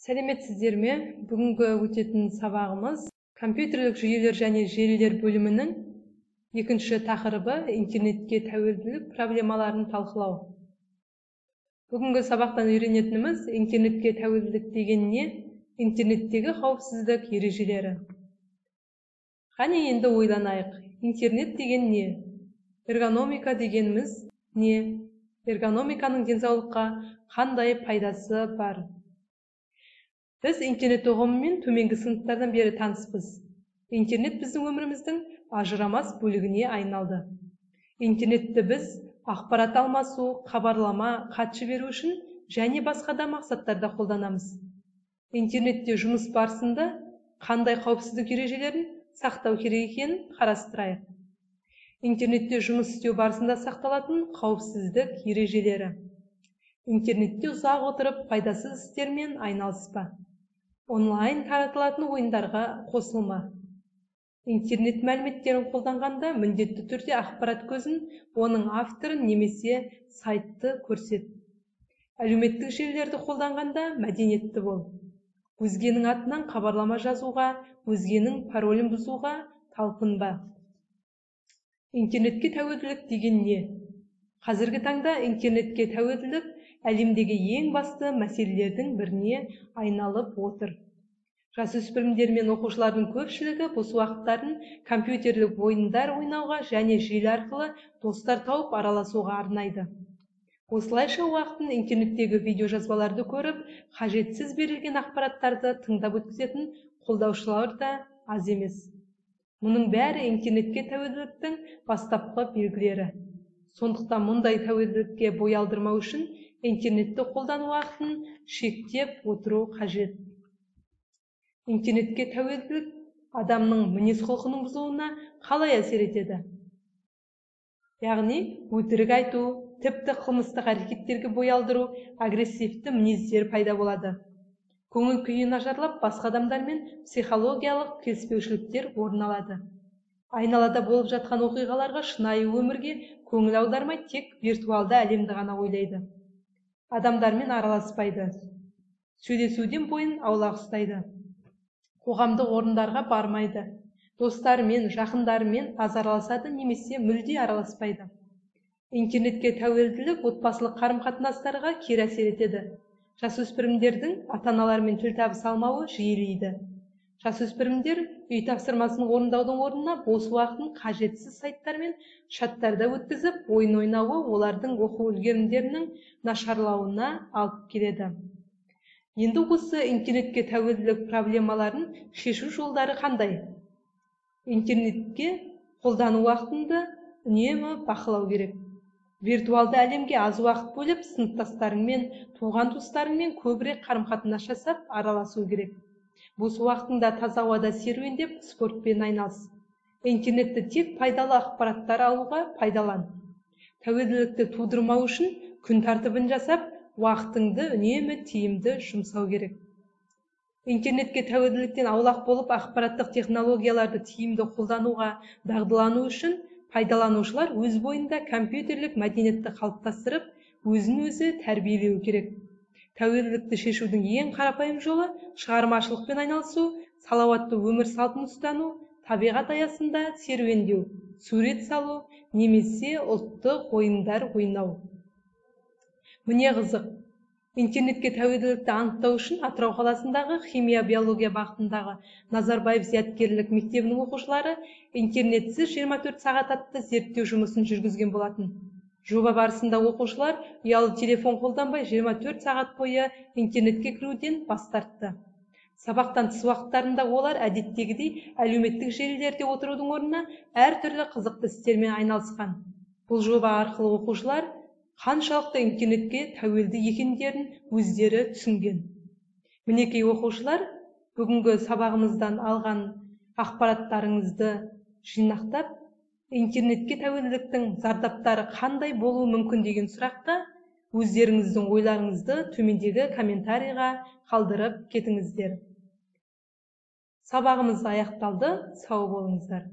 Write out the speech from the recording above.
Сәлеметсіздер ме? Бүгінгі өтетін сабағымыз компьютерлік жүйелер және желілер бөлімінің екінші тақырыбы интернетке тәуелділік проблемаларын талқылау. Бүгінгі сабақтан үйренетініміз интернетке тәуелділік деген не, интернеттегі қауіпсіздік ережелері. Қане енді ойланайық, интернет деген не? Эргономика дегеніміз не? Эргономиканың денсаулыққа қандай пайдасы бар? Біз интернет ұғымымен төменгі сыныптардан бері таныспыз. Интернет біздің өміріміздің ажырамас бөлігіне айналды. Интернетті біз ақпарат алмасу, хабарлама, хат жіберу үшін және басқа да мақсаттарда қолданамыз. Интернетте жұмыс барысында қандай қауіпсіздік ережелерін сақтау керек екенін қарастырайық. Интернетте жұмыс істеу барысында сақталатын қауіпсіздік ережелері. Интернетте ұзақ отырып пайдасыз істермен айналыспа. Онлайн таратылатын ойындарға қосылма. Интернет мәліметтерін қолданғанда міндетті түрде ақпарат көзін, оның авторын немесе сайтты көрсет. Әлеуметтік желілерді қолданғанда мәдениетті бол. Өзгенің атынан хабарлама жазуға, өзгенің паролін бұзуға талпынба. Интернетке тәуелділік деген не? Қазіргі таңда интернетке тәуелділік әлемдегі ең басты мәселелердің біріне айналып отыр. Жасөспірімдер мен оқушылардың көпшілігі бос уақыттарын компьютерлік ойындар ойнауға және желі арқылы достар тауып араласуға арнайды. Осылайша уақытын интернеттегі видеожазбаларды көріп, қажетсіз берілген ақпараттарды тыңдап өткізетін қолдаушылар да аз емес. Мұның бәрі интернетке тәуелділіктің бастапқы белгілері. Сондықтан мұндай тәуелділікке бой алдырмау үшін интернетті қолдану уақытын шектеп отыру қажет. Интернетке тәуелділік адамның мінез-құлқының бұзылуына қалай әсер етеді? Яғни, өтірік айту, тіпті қылмыстық әрекеттерге бой алдыру, агрессивті мінездер пайда болады. Көңіл күйі нашарлап, басқа адамдармен психологиялық келіспеушіліктер орын алады. Айналада болып жатқан оқиғаларға шынайы өмірге көңіл аудармай, тек виртуалды әлемді ғана ойлайды. Адамдармен араласпайды. Сөйлесуден бойын аулақ ұстайды. Қоғамдық орындарға бармайды. Достарымен, жақындарымен аз араласады немесе мүлде араласпайды. Интернетке тәуелділік отбасылық қарым-қатынастарға кері әсер етеді. Жасөспірімдердің ата-аналарымен тіл табыса алмауы жиілейді. Жасөспірімдер үй тапсырмасын орындаудың орнына бос уақытын қажетсіз сайттар мен чаттарда өткізіп, ойын ойнауы олардың оқу үлгерімдерінің нашарлауына алып келеді. Енді осы интернетке тәуелділік проблемаларын шешу жолдары қандай? Интернетке қолдану уақытынды үнемі бақылау керек. Виртуалды әлемге аз уақыт бөліп, сыныптастарыңмен, туған-туыстарыңмен көбірек қарым-қатынас жасап, араласу керек. Бос уақытыңда таза ауада серуендеп, спортпен айналыс. Интернетті тек пайдалы ақпараттар алуға пайдалан. Тәуелділікті тудырмау үшін күн тәртібін жасап, уақытыңды үнемі тиімді жұмсау керек. Интернетке тәуелділіктен аулақ болып, ақпараттық технологияларды тиімді қолдануға дағдылану үшін пайдаланушылар өз бойында компьютерлік мәдениетті қалыптастырып, өзін-өзі тәрбиелеуі керек. Тәуелділікті шешудің ең қарапайым жолы шығармашылықпен айналысу, салауатты өмір салтын ұстану, табиғат аясында серуендеу, сурет салу немесе ұлттық ойындар ойнау. Міне қызық, интернетке тәуелділікті анықтау үшін Атырау қаласындағы химия-биология бағытындағы Назарбаев зияткерлік мектебінің оқушылары интернетсіз 24 сағат атты зерттеу жұмысын жүргізген болатын. Жоба барысында оқушылар ұялы телефон қолданбай 24 сағат бойы интернетке кіруден бас тартты. Сабақтан тыс уақыттарында олар әдеттегідей әлеуметтік желілерде отырудың орнына әртүрлі қызықты істермен айналысқан. Бұл жоба арқылы оқушылар қаншалықты интернетке тәуелді екендерін өздері түсінген. Мінекей оқушылар, бүгінгі сабағымыздан алған ақпараттарыңызды жинақтап, интернетке тәуелділіктің зардаптары қандай болуы мүмкін деген сұраққа өздеріңіздің ойларыңызды төмендегі комментарийға қалдырып кетіңіздер. Сабағымыз аяқталды. Сау болыңыздар.